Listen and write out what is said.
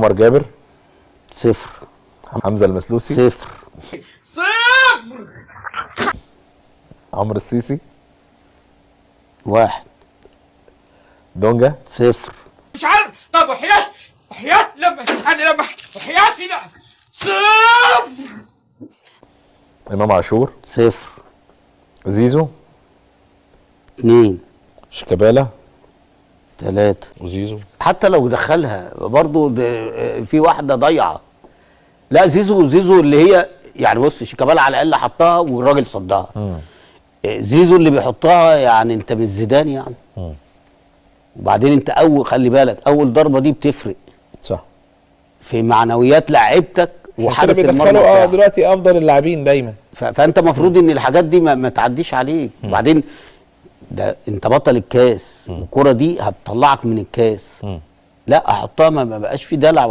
عمر جابر. 0. حمزة المسلوسي. 0. 0. عمرو السيسي. 1. دونجا. 0. مش عارف. طب وحياة وحياة لما انا لما وحياتي لا 0. امام عاشور. 0. زيزو. 2. شيكابالا. 3. وزيزو. حتى لو دخلها برضو في واحدة ضايعة. لا زيزو، زيزو اللي هي يعني بص شيكابالا على الاقل حطها والراجل صدها. زيزو اللي بيحطها يعني انت مش زيدان يعني. وبعدين انت اول، خلي بالك اول ضربه دي بتفرق صح، في معنويات لعيبتك وحارس المرمى بيدخلوا بتاعك. دلوقتي افضل اللاعبين دايما. فانت المفروض ان الحاجات دي ما تعديش عليك. وبعدين ده انت بطل الكاس، والكره دي هتطلعك من الكاس. لا احطها، ما بقاش في دلع.